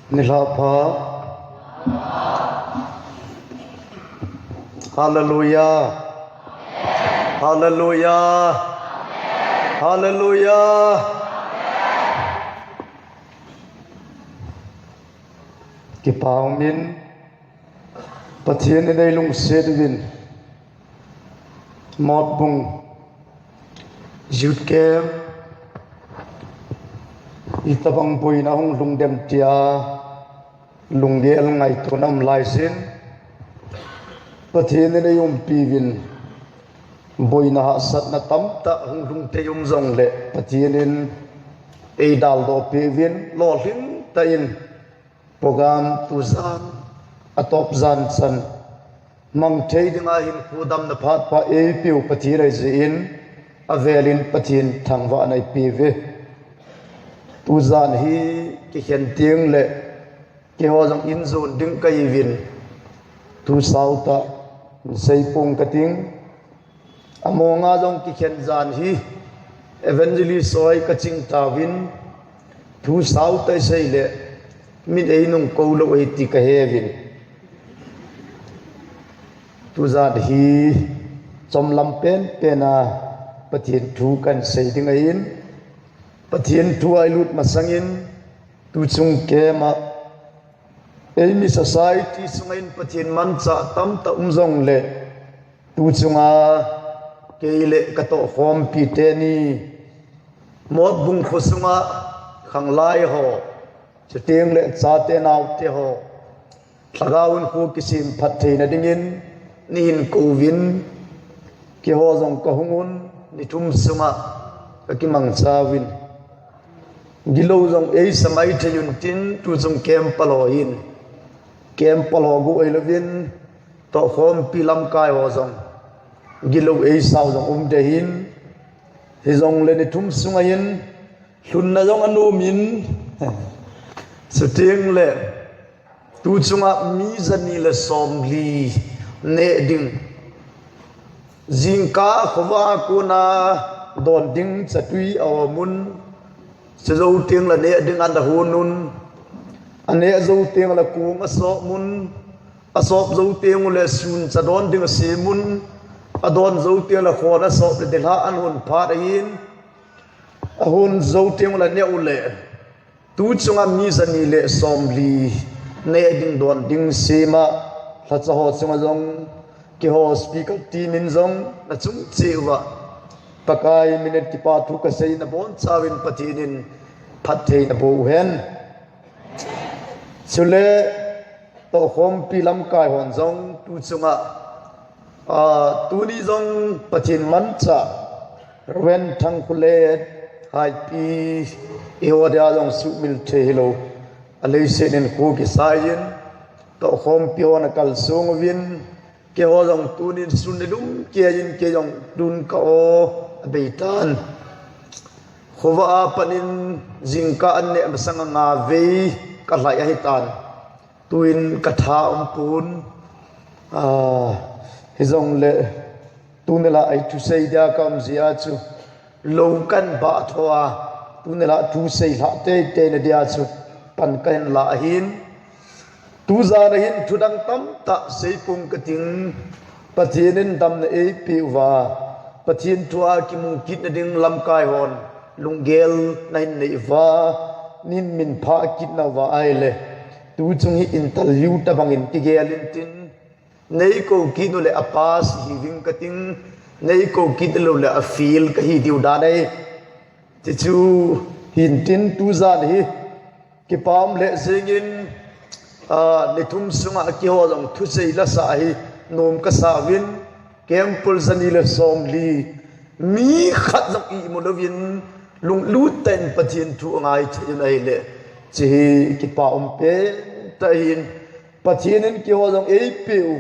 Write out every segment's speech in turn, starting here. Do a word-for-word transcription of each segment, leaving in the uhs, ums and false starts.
Nilhah pha. Hallelujah. Hallelujah. Hallelujah. Kipa umin, Pathen in eilungset uvin, Motbung Youth Camp, itobang boina hung lhung dem tia lunggel ngaito na um laisin, Pathen in eiumpi uvin, boina hahsatna tamtah hung lhung thei um jongle, Pathen in eidaldoh peh uvin, lolhing tah in program tujan, atop jan chan mang thei dinga hinkho damna phat pha eipeu Pathen ahi jeh in, avelin Pathen thangvahna ipeuve. Tujan hi kikhen teng le keiho jong in jon ding kahiuvin, thu sao tah seipong kating. Amonga jong kikhen jan hi evangelist hoi kaching tauvin, thu sao tah isei le min einung kou lou ahi ti kaheuvin. Tujan hi chomlam penpen a Pathen thu kahin sei ding ahin, Pathen thu a ilut masangin, tuchung camp a eimi society sunga in Pathen manchah tamtah um jongle, tuchunga kei le katohkhompi teni Motbung kho sunga khanglai ho, chuteng le chate naote ho, lhagao in kho kisem phat theina dingin neihin kouvin, keiho jong kahung un, ni thum sunga kakimangcha uvin. Gilou jong eisa maithei un tin, tuchung camp pal ho hin, camp pal ho bou ahilouvin, tohkhompi lamkai ho jong gilou eisau jong um ding ahin, hijongle ni thum sunga hin lhunna jong anom in, chuteng le tuchunga mi jani le somli neh ding, jingkah khovah a kona don ding chatui aum un, chujou teng le neh ding ana hon un, aneh jou teng le kong asop un, asop jou teng ule sun cha don ding asem un, adon jou teng le khon asop le nilhah ana hon phat ahin, ahon jou teng ule neh ule, tuchunga mi jani le somli neh ding don ding sema, lhacha ho chunga jong keiho speaker team in jong nachung cheh uva Pakai min in kipa thu kasei nabonchauvin Pathen in phatthei naboh uhen. Chule tohkhompi lamkai hon jong tuchunga, ah, tuni jong Pathen manchah Reverend Thangkholet Haipi, eiho dia jong suhmil thei hilou, aleiset in kho kisai in, tohkhompi hon akalsong uvin, keiho jong tunin sun nilum keiyin kei jong tun ka aw abeitan. Khovah a pat in jingkah an neh masanga nga vei kalhai ahitan. Tuin katha umpon, ah, hijongle tuni lah a thusei dia kaum jeh a chu lou kahin bah tho a, tuni lah thusei lhah teitei na dia chu pan kahin lah ahin. Tujan a hin thudang tamtah seipong kating, Pathen in damna eipeh uva, Pathen thu a kimu kitna ding lamkai hon lunggel nahin nei uva, neihin minphah kitna uva ahile, tuchung hi interview tobangin kigel intin, neikou kit uleh apass hiuving kating, neikou kit louleh afail kahi diu dan ahi. Tichu hintin tujan hi kipa um lheh jengin, ah, ni thum sunga keiho jong thusei lasah hi nom kasa uvin, camp pal jani le somli, mi khat jong imu louvin, lunglut tah in Pathen thu angai thei un ahile, hiche hi kipa um pen tah ahin, Pathen in keiho jong eipeh u,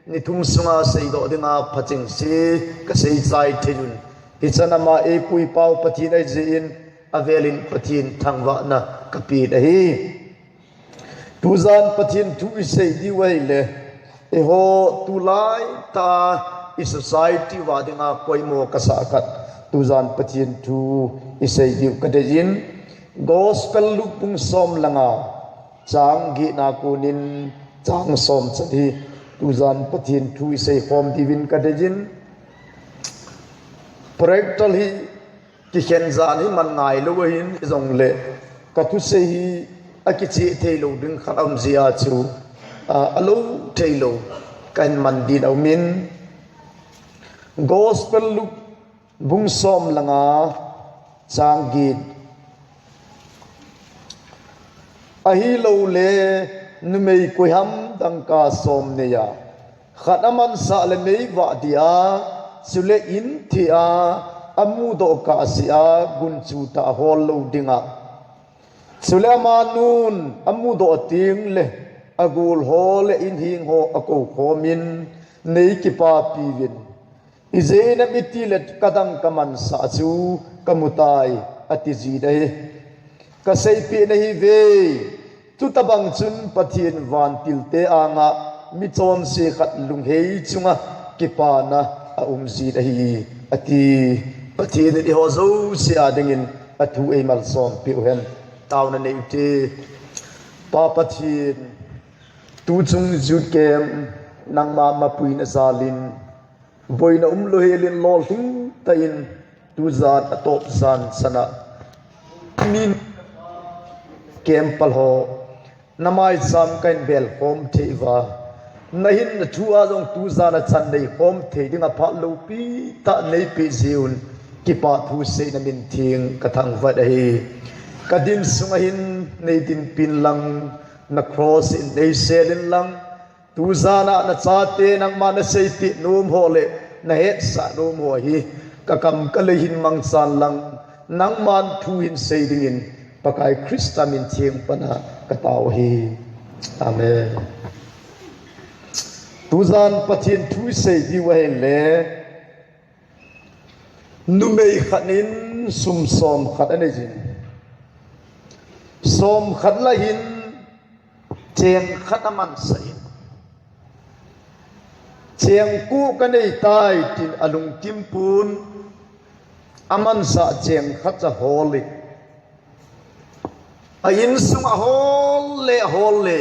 ni thum sunga seidoh dinga phachengse kasei chai thei un. Hichan ama eipui pau Pathen ahi jeh in, avelin Pathen thangvahna kapeh ahi. Tujan Pathen thu isei diu ahile, eiho tulai tah a i society uva dinga poimo kasah khat, tujan Pathen thu isei diu kadeiyin, Gospel Luke bung som le nga, Chang getna konin chang som chan hi tujan Pathen thu isei khom diuvin kadeiyin. Projector hi kikhen jan hi man ngailou ahin, hijongle kathusei hi akicheh theilou ding khat aum jeh a chu, a, alou theilou kahin man din aumin. Gospel Luke bung som le nga chang get. Ahilouleh numei koiham dangka som neiya khat amansah le meivah dia, chule in thia amudoh kahsea gunchu tah ahol lou dinga, chule amanun amudoh tengle agol ho le inheng ho akou khomin, neikipapiuvin. Ijeh inem itile kadangka mansah chu kamutai, atiji ahi. Kaseipeh nahiuve, chutobang chun Pathen vantilte anga michonse khat lunghei chunga kipana aumjin ahi, ati. Pathen in eiho jouse a dingin athu eimalsom peh uhen. Taona nei ute. Pa Pathen, tuchung youth camp nangma mapuina jalin, boina umlou helin lolhing tah in tujan atop jan chana min camp pal ho namaicham kahin bel khom thei uva, nahinna thu a jong tujan a chan nei khom thei dinga phat loupi tah neipeh jeh un kipathu seiyin namin theng kathangvah ahi. Kadin sunga hin neidinpin lang, na cross in neisel in lang, tujan a nachate nangma naseipeh nom ho le nahetsah nom ho hi kakam kalei hin mangchan lang, nangman thu hin sei dingin Pakai Christa min theng pana katao ahi. Amen. Tujan Pathen thu isei diu ahile, numei khat in sum som khat aneiyin, som khat lah hin cheng khat amansah in, cheng ko kaneitai tin alungthim pon, amansah cheng khat ahol in, a insunga ahol le ahol le,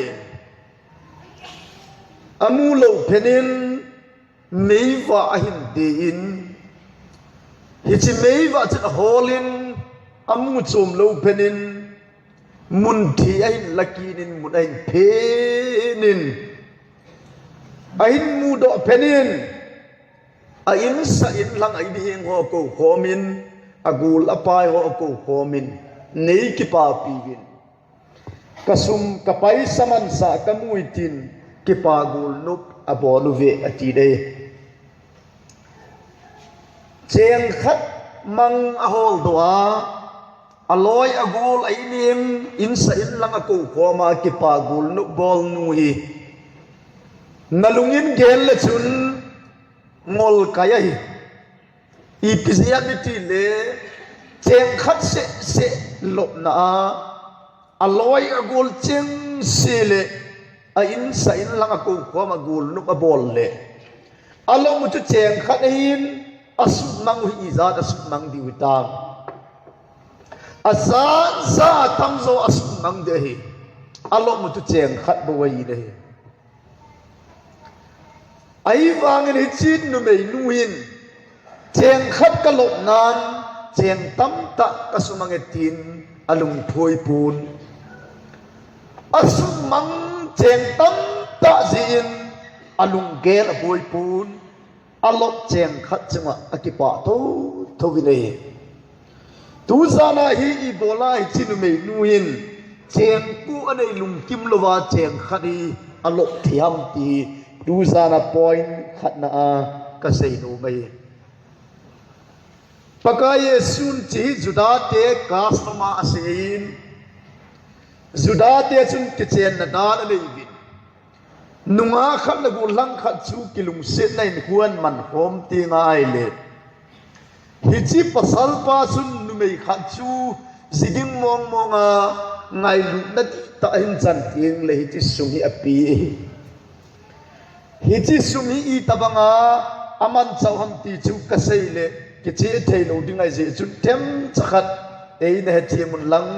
amu lou phenin meivah ahin dei in, hiche meivah chun ahol in, amu chom lou phenin, mun thei ahin lakit in, mun ahin phen in, ahin mudoh phenin, a insah inlang a inheng ho akou khomin, agol apai ho akou khomin, neikipapiuvin, kasum kapaisa mansah kamu e tin kipa golnop abol uve, ati dei. Cheng khat mang aholdoh a, aloi agol a inheng, insah inlang akou khoma kipa golnop bolnu hi nalungin gel le chun ngol kai ahi. Ipi jeh ham itile, cheng khat seh seh lopna a, aloi agol chengse le, a insah inlang akou khoma golnop abol le, alop u chu cheng khat ahin, asumang u hi ijat asumang diu hitam. Ajat jat tamjo asumang ding ahi. Alop u chu cheng khat bou ahi ding ahi. Ahivangin hiche numeinu hin, cheng khat kalop nan, cheng tamtah kasumang e tin alungthoi pon. Asumang cheng tamtah jeh in alunggel aboi pon. Alop cheng khat chunga akipah thotho uvin ahi. Tujana hi ibola hiche numeinu hin cheng ko anei lungkim louva cheng khat hi alop thei ham ti hi tujana point khatna a kasei nom ahi. Pakai Jesun hiche hi Judate custom a asei in, Judate chun kichenna dan anei uvin. Nungah khat le gollhang khat chu kilungsetna in huan man khom teng ahile, hiche pasalpa chun numei khat chu ji ding mong mong a ngailutna dihtah ahin chan teng le hiche sum hi ape ahi. Hiche sum hi itobang a amanchah u ham ti chu kasei le kicheh thei lou ding ahi jeh chun themcha khat eina hethem un lang.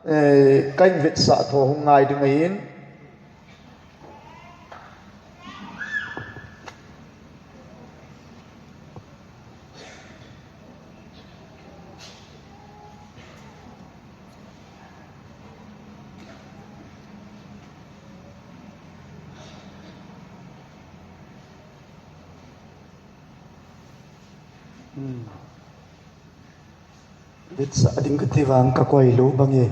Eh, ka invite sah tho hung ngai ding ahin. Hmm. Vetsah ding kati vang ka koi lou bang e.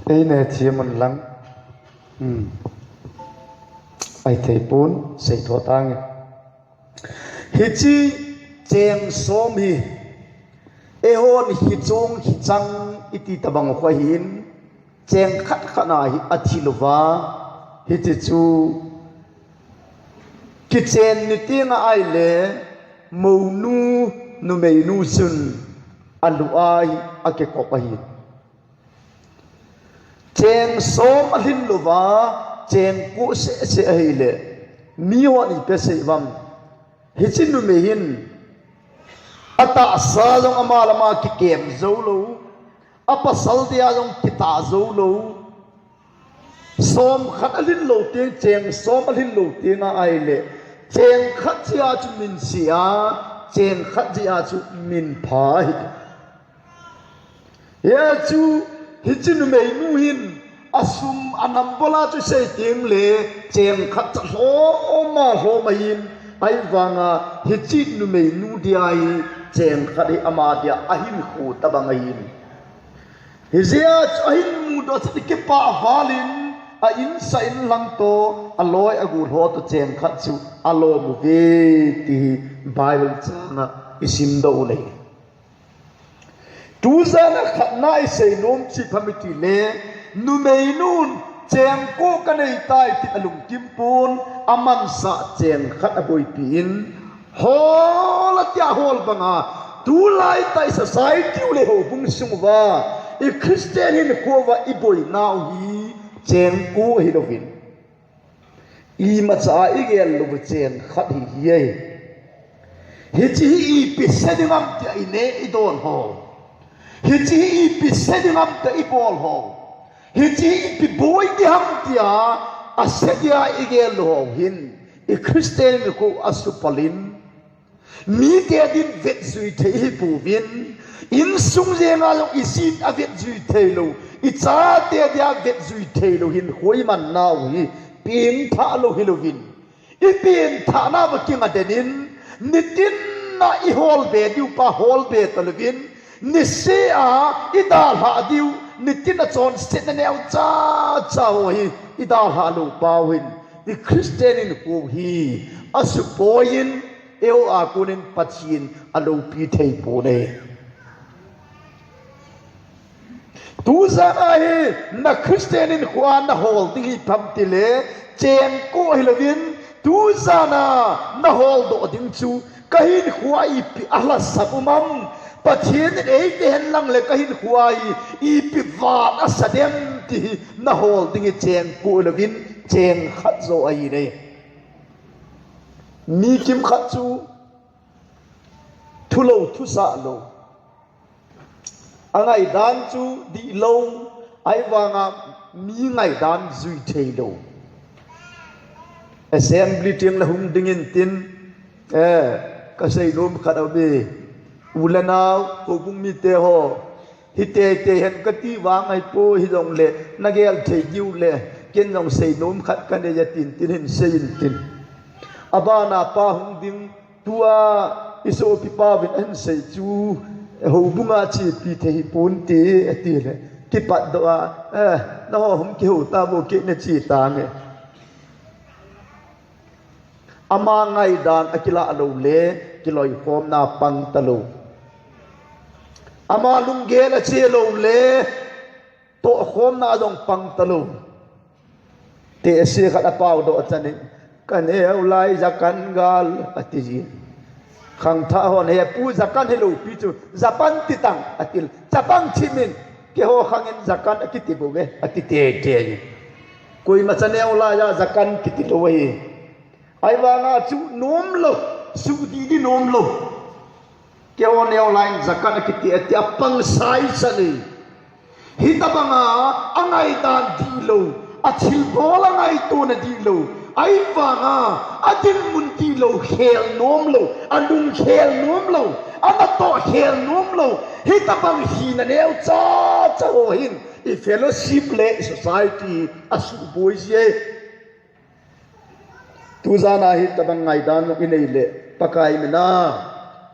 Ei ne chi mun lang. Hmm. Ai thei pon, sei tho tange. Hiche cheng som hi, eihon hiche cheng hiche chang iti tabang kho hin, cheng khat khat na hi athi louva, hiche chu kichen ni tenga ahile, mounu, numeinu chun alu a hi akikop ahi. Cheng som alhin louva, cheng ko seh seh ahile, mihon ipi asei uvem? Hiche numei hin, atahsa jong ama le ama kikem jou lou, apasal dia jong kitah jou lou, som khat alhin lou teng, cheng som alhin lou tenga ahile, cheng khat jeh a chu min se a, cheng khat jeh a chu min pha ahi. Hia chu, hiche numeinu hin, asum anam bol a chu sei teng le, cheng khat cha lhom a lhom ahin, ahivanga hiche numeinu dia hi, cheng khat hi ama dia ahinkho tabang ahin. Hijeh a chu ahin mudoh chan kipah val in, a insung in lang toh, aloi agol ho toh cheng khat chu alom uve ti hi Bible chang a isim doh u ahi. Tujan a khatna isei nom chu ipi ham itile, numeinun cheng ko kanei tai tin alungthim pon, amansah cheng khat aboipi in, hol atia hol banga, tulai tah i society u le houbung sung uva, i Christian hinkho uva iboinau hi cheng ko ahi louvin. Imacha a igel lou cheng khat hi hi ahi. Hiche hi ipi se ding ham tia ineh idon ho. Hiche hi ipi se ding ham tia ibol ho. Hiche hi ipi boi ding ham tia ase dia igel lou ho hin. I Christian hinkho asupal in. Mite din vetjui thei hipouvin, insung jenga jong ijin avetjui thei lou, ichate dia vetjui thei lou hinkho iman nau hi, pengthah lou hilouvin. Ipengthah nauva kinga den in, nitin a ihol be diu pa hol be talouvin, niseh a idalhah diu, nitin a chonsetna neocha cha ho hi idalhah lou pau hin, i Christian hinkho hi asupoi in, Eiho a konin Pathen aloupi thei pon ahi. Tujan a hi na Christian hinkho a nahol ding hi ipi ham itile, cheng ko hilouvin, tujan a nahol doh ding chu, ka hinkho a ipi alhasam um ham, Pathen in eite henlang le ka hinkho a hi ipi val asa dem ti hi nahol ding hi cheng ko hilouvin, cheng khat joh ahi ne. Mi kimkhat chu thulou, thusah lou. Angaidan chu dihlou, ahivanga mi ngaidan jui theilou. Assembly teng le hung ding in tin, eh, kasei nom khat ahi. U le nao, houbung mite ho, hi teitei hen kati vang ahipoi, hijongle nagel thei diu le, ken jong sei nom khat kanei e tin, tin hin sei in tin. Abana pa hung ding, tua isopipa uvin ahin sei chu, houbunga chepi thei hipon te, atile, kipatdoh a, eh, nangho hung kihou tauvo, kei nache tange. Ama ngaidan akilah lou le, kiloikhomna pang talou. Ama lunggel ache lou le, tohkhomna jong pang talou. Tehse khat apaodoh chanin, kaneo lai Jakan gal, ati jin. Khangthah hon, he pu, Jakan hilou pi chu, Japan ti tang, atil. Chapang chimin, keiho khangin Jakan akiti bouve, ati teitei. Koima cha neo laiya zakat kiti lou ahi. Ahivanga chu nom lou, sudih dih nom lou. Keiho neo laiyin zakat kiti, ati apang sai sa nei. Hitabanga angaidan dihlou, athilbol angaitona dihlou, ahivanga adinmun dihlou, khel nom lou, alung khel nom lou, anatoh khel nom lou. Hitabang hina neocha cha ho hin i fellowship le i society asuhboi jie. Tujana hitabang ngaidan jong inei le, Pakai mina,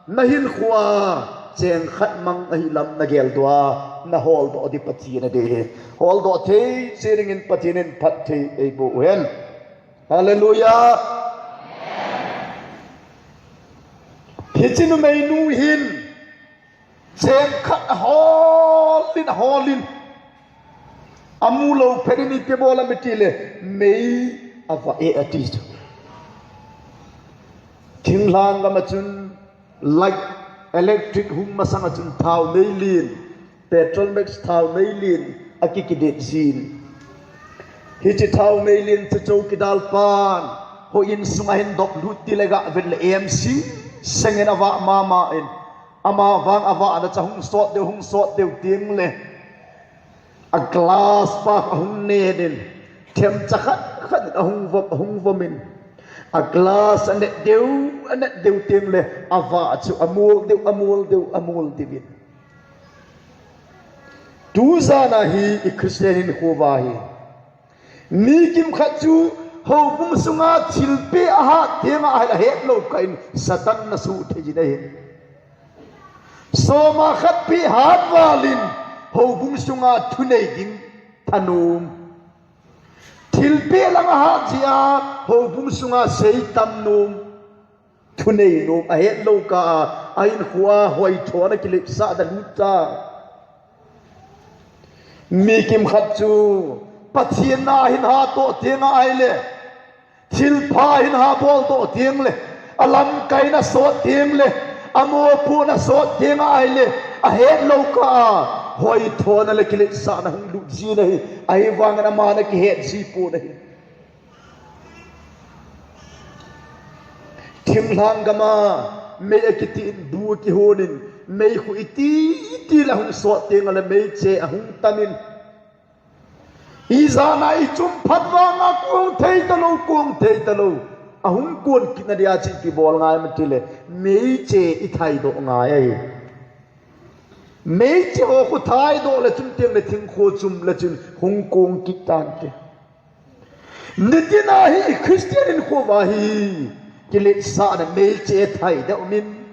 nahinkhoa cheng khat mang ahilam nageldoh a, naholdoh ding Pathen adei ahi. Holdoh thei cheh dingin Pathen in phatthei eiboh uhen. Hallelujah. Hiche numeinu hin cheng khat ahol in, ahol in, amu lou phat in ipi abol ham itile, mei avah e ati chu. Thinglhang gam a chun light, electric hung masang a chun thao mei len, petrol max thao mei len akikidet jin. Hiche thao mei len chu chowkidar pan houin sunga hin dop lut tile, gavet le em sing sengin avah mama in. Ama vang avahna chu ahung sot deu, hung sot deu tengle, a glass pa ahung nen in, themcha khat khat in ahung vom, ahung vom in, a glass anet deu, anet deu tengle avah chu amol deu, amol deu, amol deu in. Tujana hi i Christian hinkho uva hi, mi kimkhat chu houbung sunga thilpeh ahat tenga ahile, ahetlou kah in Satan in asuhthei jin ahi. Soma khat peh hat val in houbung sunga thunei ding thanom, thilpeh lang ahat jeh a houbung sunga seitam nom, thunei nom, ahetlou kah a ahinkhoa hoithona kiletsahna lut ta. Mi kimkhat chu Pathen na ahin hatoh tenga ahile, thilpha ahin haboldoh tengle, alamkai in asot tengle, amopohna asot tenga ahile, ahetlou kah a hoithona le kiletsahna hung lut jin ahi. Ahivangin aman akihet ji pon ahi. Thinglhang gam a mei akiti in, bu akihon in, meikhu iti iti le ahung sot tengle meiche ahung tam in, ijat a ichum phat vanga kong thei talou, kong thei talou, ahung kon kitna dia chu ipi bol ngai ham itile, meiche ithaidoh ngai ahi. Meiche ho khu thaidoh le chun tengle thingkho chum le chun hung kong kit tante. Nitina hi Christian hinkho uva hi kiletsahna meiche thai deuh min,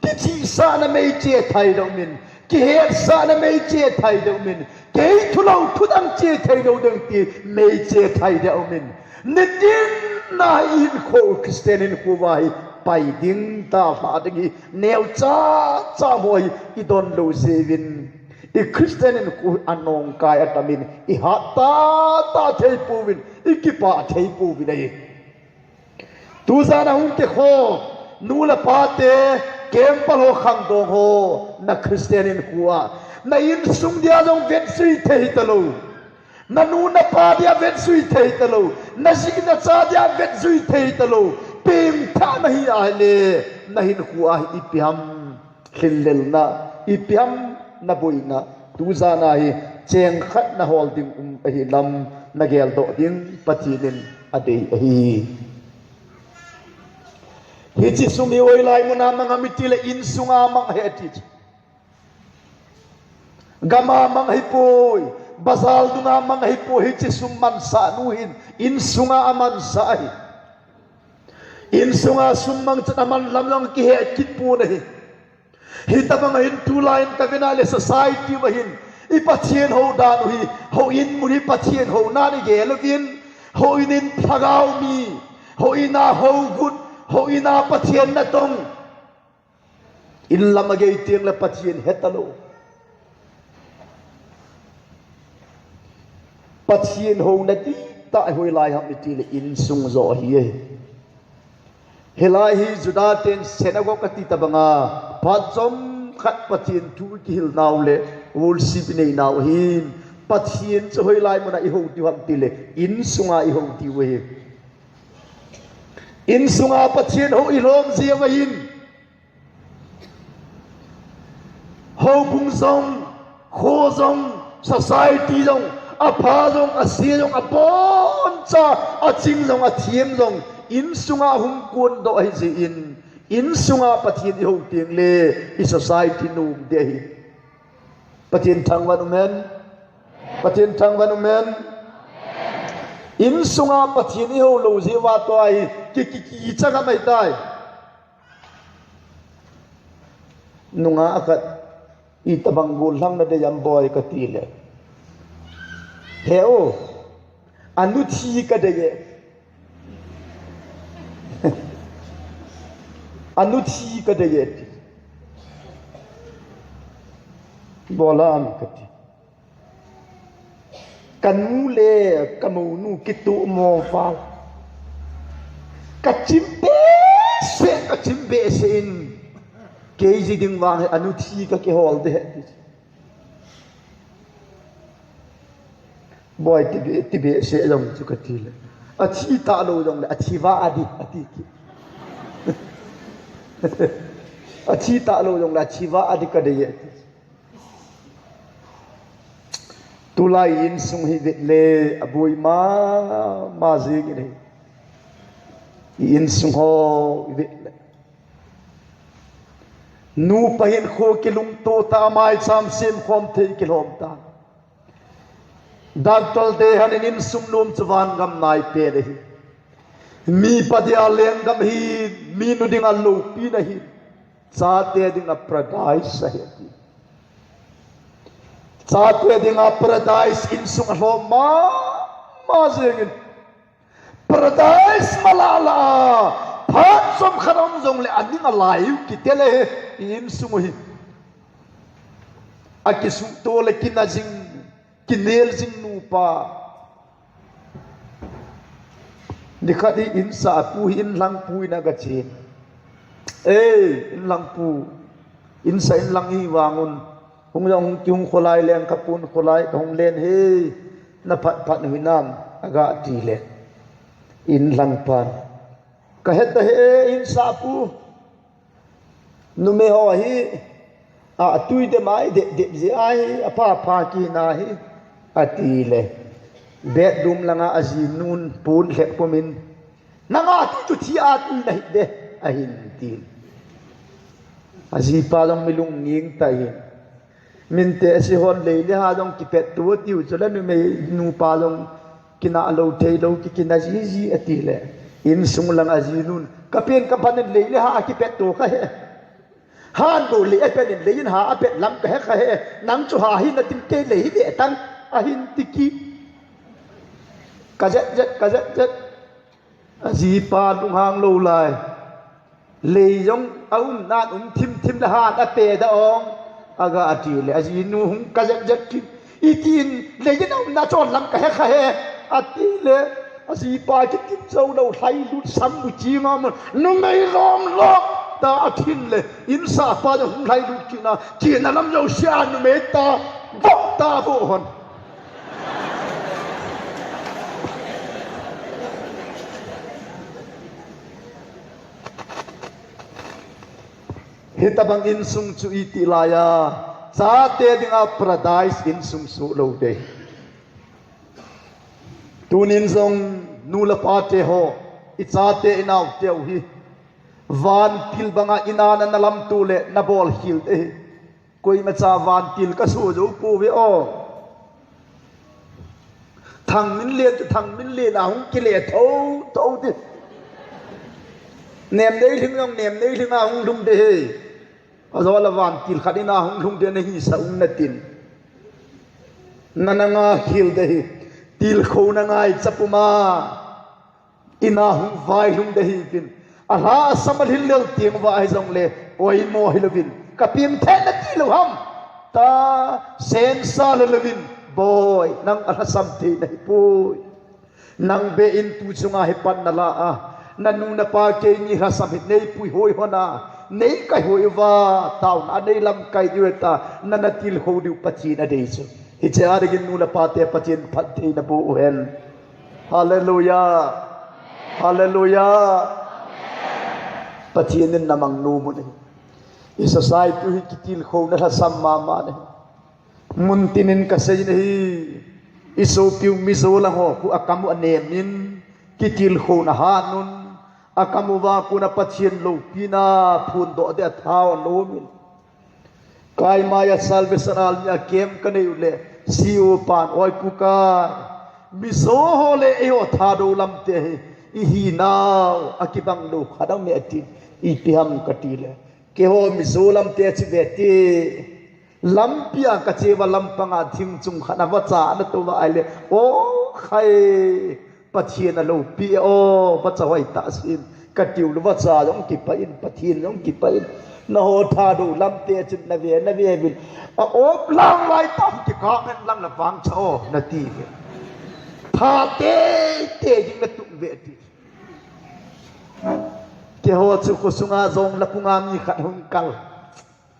kichihsahna meiche thai deuh min, kihetsahna meiche thai deuh min, kei thulou thudang che thei deuh ding ti meiche thai deuh min. Nitina hi hinkho, Christian hinkho uva hi pai ding, dalha ding hi neocha cha mo hi idon lou jeh uvin. I Christian hinkho anong kai atam in, ihat tah tah thei pouvin, ikipah thei pouvin ahi. Tujana hung kikho nu le pa te, kempal ho, khangdong ho, na Christian hinkho a na insung dia jong vetjui thei talou, na nu na pa dia vetjui thei talou, na ji na cha dia vetjui thei talou, pengthah nahi ahile, na hinkho a hi ipi ham lhinlelna, ipi ham naboina, tujana hi cheng khat nahol ding um ahilam nageldoh ding Pathen in adei ahi. Hiche sum hi hoilai muna mang ham itile, insunga mang ahi ati chu. Gama mang ahipoi, bazar dunga mang ahipoi, hiche sum mansah nu hin insunga amansah ahi. Insunga sum mang chun aman lam jong kihe kit pon ahi. Hitabang a hin tulai in kavena le society uva hin i Pathen hou dan u hi, houin mun hi Pathen hou nan igel uvin, houin in lhagao mi, houin a hougut, houin a Pathen natong. In lam agei tengle Pathen hetalou. Pathen houna dihtah hoilai ham itile insung joh ahi e. Hilai hi Juda ten synagogue ati tabanga, phat chomkhat Pathen thu kihil nau le worship inei nau ahin, Pathen chu hoilai muna ihou diu ham tile, insunga ihou diu ahi. Insunga Pathen hou ilhom jeh uva hin, houbung jong, kho jong, society jong, apha jong, ase jong, aboncha, aching jong, athem jong, insunga hung kondoh ahi jeh in, insunga Pathen ihou tengle, i society nom ding ahi. Pathen thangvah in umhen. Pathen thangvah in umhen. Insunga Pathen ihou lou jeh uva tua hi ki, ki, ki, kicha ka mai tai. Nungah khat, itobang gollhang nadei ham boi kati le, he o, anu thi kadei e. Anu thi kadei e ti. Bol ham kati. Kanu le kamounu kitoh mo val. Kachim behseh, kachim behseh in. Kei ji ding vang hi anu thi kakihol ding ahi ti. Boi, ti be, ti behseh jong chu kati le. Athi talou jongle, athi vah a ding, ati kit. Athi talou jongle, athi vah a ding kadei e ati. Tulai insung hi vet le, aboi mama jing in ahi. I insung ho i vet le. Nupa hinkho kilungto ta, amaicham semkhom thei kilhom ta. Doctor te hin insung nom chu vangam naipen ahi. Mipa dia lenggam ahi, minu dinga loupina ahi. Chate dinga paradise ahi ati. Chate dinga paradise insung alhom mama jing in. Paradise mala la, phat chomkhat aum jongle aning alai u kiti le, i insung u hi. Akisuhto le kina jing, kinel jing nupa. Nikhat hi insahpu hi inlhangpu ina gachen. Ei, inlhangpu. Insah inlhang hi vangun. Hung jong hung kihung kholai leng kapun kholai kahung len he, na phat phat hinam, aga ti le. Inlhangpan. Kahet ta he, insahpu. Numei ho hi, a, atui dem ahi, dep dep jeh ahi, apha pha kina ahi, ati le. Bedroom langa ajinun pon lhep pumin. Nanga tu chu thi a tui nahi de, ahin tin. Ajipa jong mi lungning ta hin. Min te si hon lei le ha jong kipetto tiu chu la numei nupa jong kina lou thei lou ki kina jiji ati le. Insung lang ajinun. Ka pen ka pan in lei le ha kipetto ka he. Han bo lei a pen in lei in ha a pet lam ka he ka he. Nang chu ha hi na tin kei lei hi ve tan ahin ti kit. Ka jet jet, ka jet jet. Ajipa lunghang lou lai. Lei jong aum nan um thim thim le han a pe da ong. Aga ati le ajinu hung ka jet jet kit. Itin lei jong aum na chon lam ka he ka he. Ati le ajipa kitin jou lou lhailut sam bu chi ngam. Numei lom lom ta athin le. Insahpa jong hung lhailut kit na. Kina lam jouse a numei ta. Vo ta vo hon. Hitabang insung chu iti laiya, chate dinga paradise insung soh lou ding. Tunin jong nu le pa te ho, i chate i nau teu hi, vantil banga ina na na lamto le na bol khel ding. Koima cha vantil ka so jou pouve o. Thangminlen chu Thangminlen a hung kile tho tho ding. Nemneilhing jong Nemneilhing a hung lhung ding he. Ajou le vantil khat in a hung lhung ding na hisa um na tin. Na na nga khel ding he. Tilkhouna ngaicha puma. Ina hung vailhung ding ahi vin. Alha asam alhin lel teng uva ahi jongle, oimo hi louvin. Ka peng thei nati lou ham. Ta, sensa le louvin. Boi, nang alhasam thei nahi poi. Nang be in tu chunga hi pan nala a. Na nu na pa keini lhasam hi nei pui hoi hon a. Nei kai hoi uva, taona nei lamkai diu ta. Na na tilkhou diu Pathen adei chu. Hiche a dingin nu le pate Pathen phattheina boh uhen. Hallelujah. Hallelujah. Pathen in namang nom un ahi. I society hi kitilkhouna lhasam mama ahi. Muntin in kasei nahi. I sopiu Mizo lang ho khu akam u anem in kitilkhouna ahat un. Akam uva kona Pathen loupina phondoh ding a thao anom in. Kaimai a Salvation Army a camp kanei u le, C O pan, oi pu kai, Mizo ho le eiho Thadou lamte hi ihinau akibang lou khat aume ati. Ipi ham kati le, keiho Mizo lamte chi ve ti. Lampi a kache uva lampang a thing chung khat a vacha ana tou uva ahile, o khai, Pathen aloupi e, o vacha hoi tah sin, katiu le vacha jong kipah in, Pathen jong kipah in. Nangho Thadou lamte chun nave, nave uvin. A op lang lai tah kikah ngen lang navangcha o nati uve. Tha teitei ding natup uve ti. Keiho chu khosunga jong lapunga mi khat hung kal.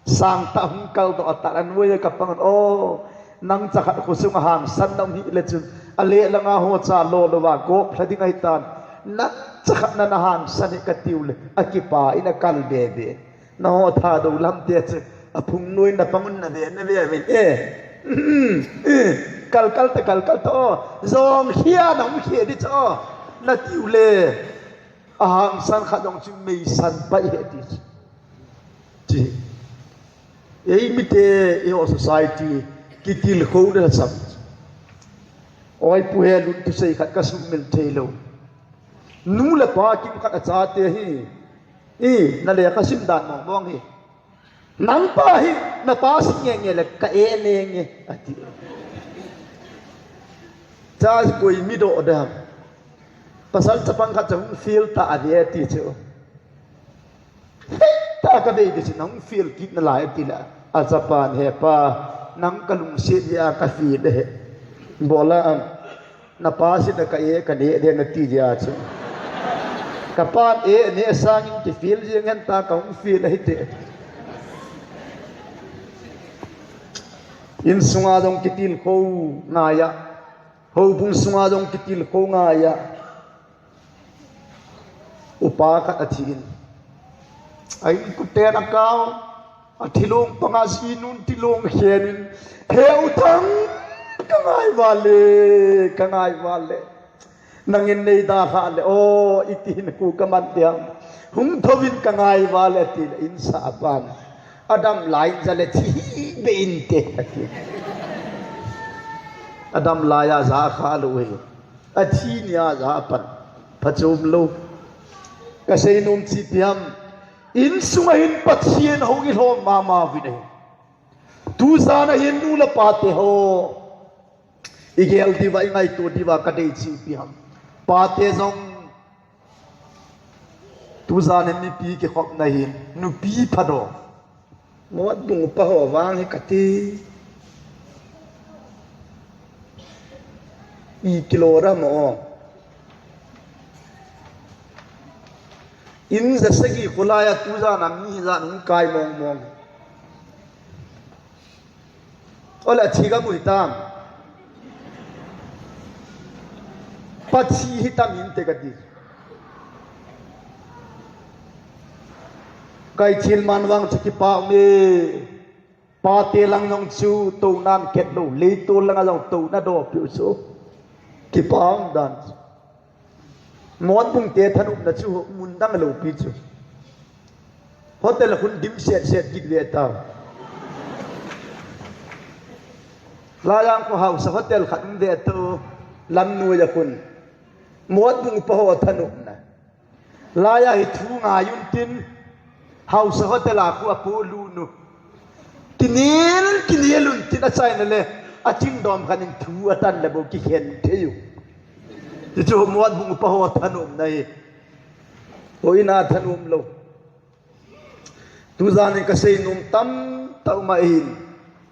Sangtah hung kaldoh a tan, anuai a kapang un, o, nang chakhat khosunga hangsan na um hile chun, ale langa ho cha lo louva gop lha ding ahitan. Nang chakhat na nahangsan hi katiu le, akipah in akal bebe. Nangho Thadou lamte chu, aphung noi napang un nave, nave uvin, e. Kal, kal ta, kal, kal ta, o. Jong hia nahung hia di chu, o. Natiu le. Ahangsan khat jong chu meisan pai he ti chu. Chi. Eimite, eiho society, kitilkhouna lhasam. Oi pu he lun thusei khat kasumil thei lou. Nu le pa kimkhat a chate hi. I, na lekha sim dan mong mong hi. Nang pa hi, na pa sim nge nge le ka e ne nge, ati. Cha koi mi doh dam. Pasal chapang khat cha hung fail ta ave ti chu. Heta ka vei de chu nang fail kit nalai ti la. A chapan he pa, nang ka lungset hi a ka fail de he. Bola am, na pa si na ka e ka ne de nati dia chu. Ka pan e ne sangin ki fail jeng hen ta ka hung fail ahi te. Insunga jong kitilkhou ngai a. Houbung sunga jong kitilkhou ngai a. Upa khat athi in. A inkoten akao. Athilong panga jinun tilong khen in. He U Thang, ka ngai vale, ka ngai vale. Nangin nei dalha le, o, iti hin khu ka man diam. Hung thouvin ka ngai vale, ati le insa apan. Adam lai in ja le thi be inte, ati. Adam lai a ja kha lou hi. Athi nia ja pan. Phachom lou. Ka seinom chu ipi ham. Insunga hin Pathen hou i lhom mama uvin ahi. Tujan a hin nu le pate ho. I gel diuva, i ngaito diuva ka dei chu ipi ham. Pate jong. Tujan a mipi kikhopna hin nupi phadou. Motbung upa ho vang hi kati. I kilo ra mo. In ja sagi kholai a tujan a mi jan hung kai mong mong. Ole, athi kamu hitam. Pachi hitam inte kati. Kai thil man vang chu kipah me. Pate lang jong chu tounan khet lou. Leitol langa jong touna doh piu chu. Kipah dan. Motbung te thanopna chu mun dang loupi chu. Hotel a khun dim set set kit ve tau. Laijang khu hausa hotel khat um ve tau. Lamnoi a khun. Motbung upa ho thanopna. Laia hi thu ngai un tin. Hausa hotel a khu apo lut nu. Kinel, kinel un tin achaina le. Achingdom khat in thu atan le bou kikhen thei u. Chuchu motbung upa ho thanopna hi. Hoi na thanom lou. Tujan in ka seinom tamtah um ahin.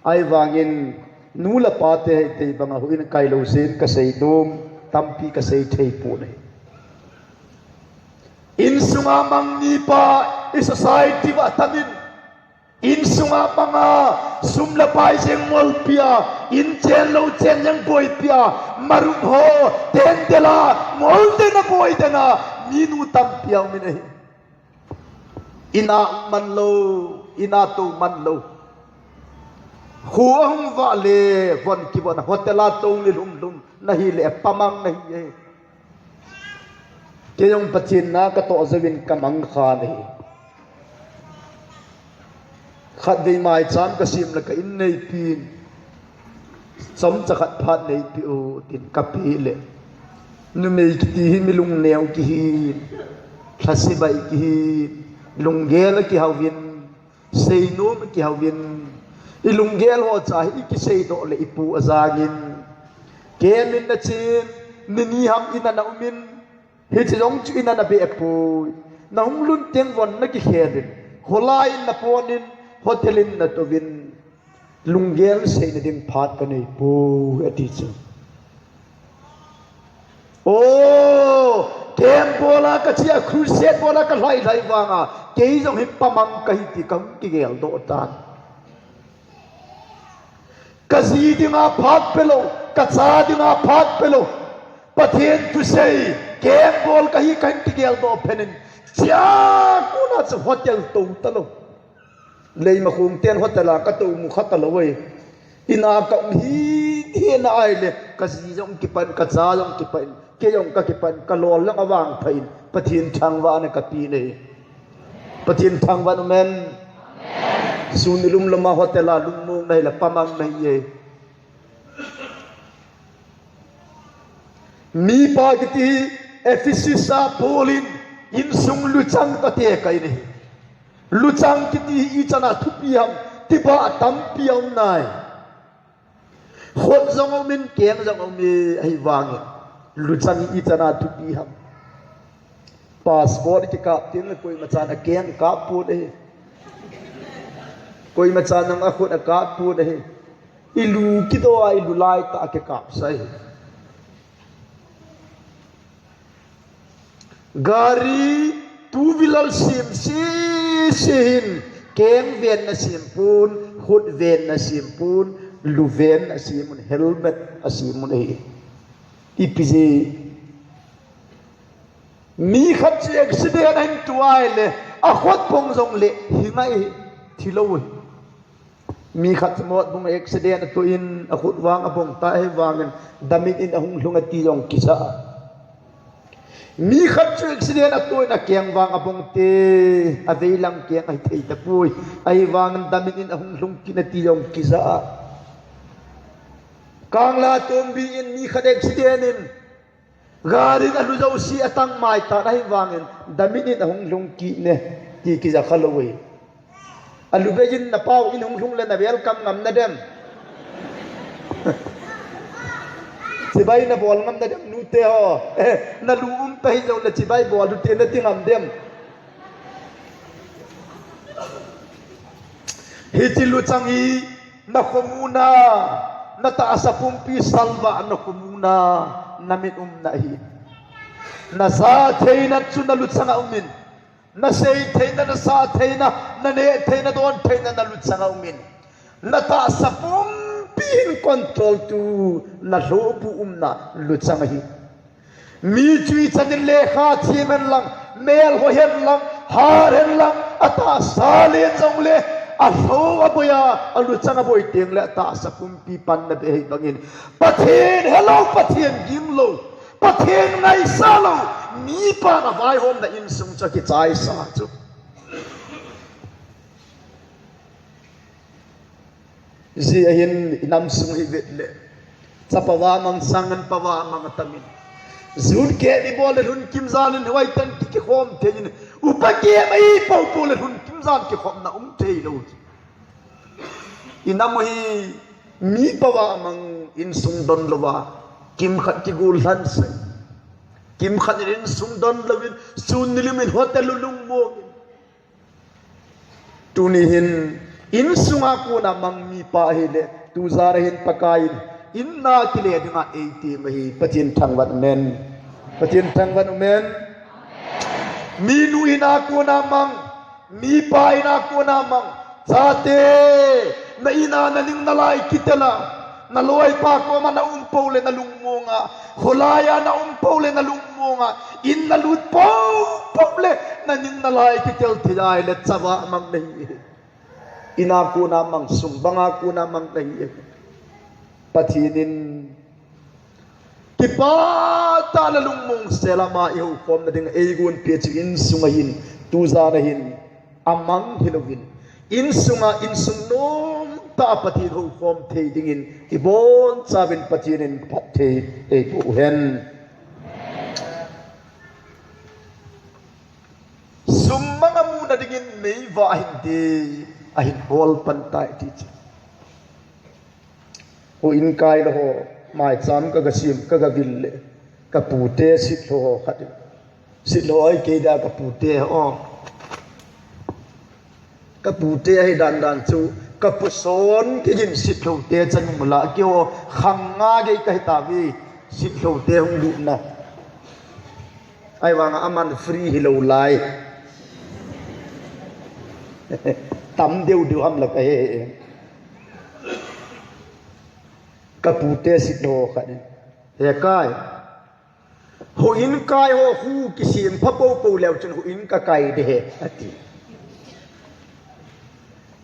Ahivangin nu le pate hi tei banga hoi in kai lou jeh in ka seinom tampi ka sei thei pon ahi. Insunga mang mipa i society uva tam in. Insunga manga sum le pai jeng ngolpi a In chen lou chen jeng boipi a, marum ho, tendel a, mol den a boi den a, minu tampi a um in ahi. Ina man lou, ina tou man lou. Khu ahung vah le, von kivon, hotel a tou ni lhum lhum, nahi le, pamang nahi e. Kei jong Pathen na katoh jouvin kamang kha nahi. Khatvei maicham kasim le ka in neipin. Chomcha khat phat neipi o, tin kape le. Numei kiti hi mi lungneo kihin. Lhasibai kihin. Lunggel a kihouvin. Seinom a kihouvin. I lunggel ho cha hi i kiseidoh le i pu ajangin. Kemin na chin. Nini ham ina na umin. Hiche jong chu ina na be poi. Na hung lhun teng von na kikhel in. Hola in na pon in. Hotel in na touvin. Lunggel seina ding phat kanei poi, ati chu. O, camp bol a kache a, crusade bol a kalhai lhai vanga, kei jong hi pamang kahi ti kahung kigeldoh tan. Kaji dinga phat pelou, kacha dinga phat pelou. Pathen thusei, camp bol kahi kahin kigeldoh phat in. Chia kona chu hotel tou talou. Leimakhong ten hotel a katou mu kha talou e. Ina kaum hi, hi na ahile, kaji jong kipah in, kacha jong kipah in, kei jong kakipah in, kalol jong avangpha in, Pathen thangvahna kape nahi. Pathen thangvah in um hen. Sun nilum lama hotel a lungmong nahi le pamang nahi e. Mipa kiti hi Ephesus a Paul in insung luchang toh atekai nahi. Luchang kiti hi ichan a thupi ham, tibah tampi aum nai. Khut jong aumin, keng jong aumin, ahivangin luchang hi ichan a thupi ham. Passport kikap teng le koima chan a keng kap pon ahi. Koima chan a khut akap pon ahi. I lu kidoh a, i lu lai tah a kikap sa ahi. Gari, two wheeler sem sese hin, keng ven na sem pon, khut ven na sem pon, lu ven na sem un, helmet asem un ahi. Ipi jeh. Mi khat chu accident ahin tou ahile, akhut bong jongle, hi ngai hi, thilou hi. Mi khat mot bung accident atoh in, akhut vang abong ta ahivangin, damin in ahung lhung ati jong kisa. Mi khat chu accident atoh in, akeng vang abong te, aveilang keng ahi thei tapoi. Ahivangin damin in ahung lhung kit ati jong kisa. Kangla tombi in mi khat accident in, gari in alu jouse atang mai tan ahivangin, damin in ahung lhung kit ne, ti kija khalou e. Alu bei in na pau in hung lhung le na welcome ngam nadem. Chibai na bol ngam nadem nute ho. Na lu um ta hijong le chibai bol ute nati ngam dem. Hiche luchang hi na khomuna, na tahsa pumpi salvah na khomuna, na mit umna ahi. Na ja theina chu na luchang a umin. Na sei theina, na sa theina, na neh theina, don theina, na luchang a umin. Na tahsa pumpi hin control tu, na lhohbu umna luchang ahi. Mi chu ichan in lekha thiem hen lang, mel hoi hen lang, har hen lang, atahsa len jongle, alhoh aboi a, aluchang aboi teng le, atahsa pumpi panna be ahi bangin. Pathen helou, Pathen ginglou, Pathen ngaisah lou, mipa na vaihomna insung chu akichaisa chu. Hijeh hin inam sung hi vet le. Chapa vamang sangan pa vamang atamin. Jun keh ni bol le lhun kim jan in huai tan ki, kikhom thei in. Upa keh mai pou pou le lhun kim jan kikhomna um thei lou. Inam hi mipa vamang insung don louva. Kimkhat kigul lhan sai. Kimkhat in insung don louvin. Sun nilim in hotel u lungmong in. Tuni hin, insunga kona mang mipa ahile, tu jan a hin Pakai in, in na kile dinga eiti mahi, Pathen thangvah in um hen. Pathen thangvah in um hen. Minu in a kona mang, mipa in a kona mang, chate, na in a na ning na lai kitel a, Naloipa koma naum pou le nalungmonga, kholaiya naum pou le nalungmonga, in nalut pou pou le naning nalai kitel thei ahile chavah mang nahi. Ina kona mang, sung banga kona mang nahi. Pathen in kipah tah le lungmong sela ama ihoukhomna ding eigonpeh chu insunga hin, tujan ahin, amang hilouvin, insunga insung nomtah a Pathen houkhom thei dingin ibonchauvin Pathen in phatthei eiboh hen. Sum mang amuna dingin meivah ahin dei, ahin hol pan tai ti chu. Houin kai lou ho, maicham kaga sem, kaga vil le, kapute sitlhou ho khat in. Sitlhou ahi kei dia kapute ho. Kapute ahi dan dan chu, kapu son kigin sitlhoute chanung la, keiho khang nga gei kahi tauve, sitlhoute hung lutna. Ahivanga aman free hilou lai. Tam deu deu ham la kahe. Kapute sitlhou khat in, "He kai, houin kai ho khu kisem pha pou pou leu chun houin kakai ding ahi," ati.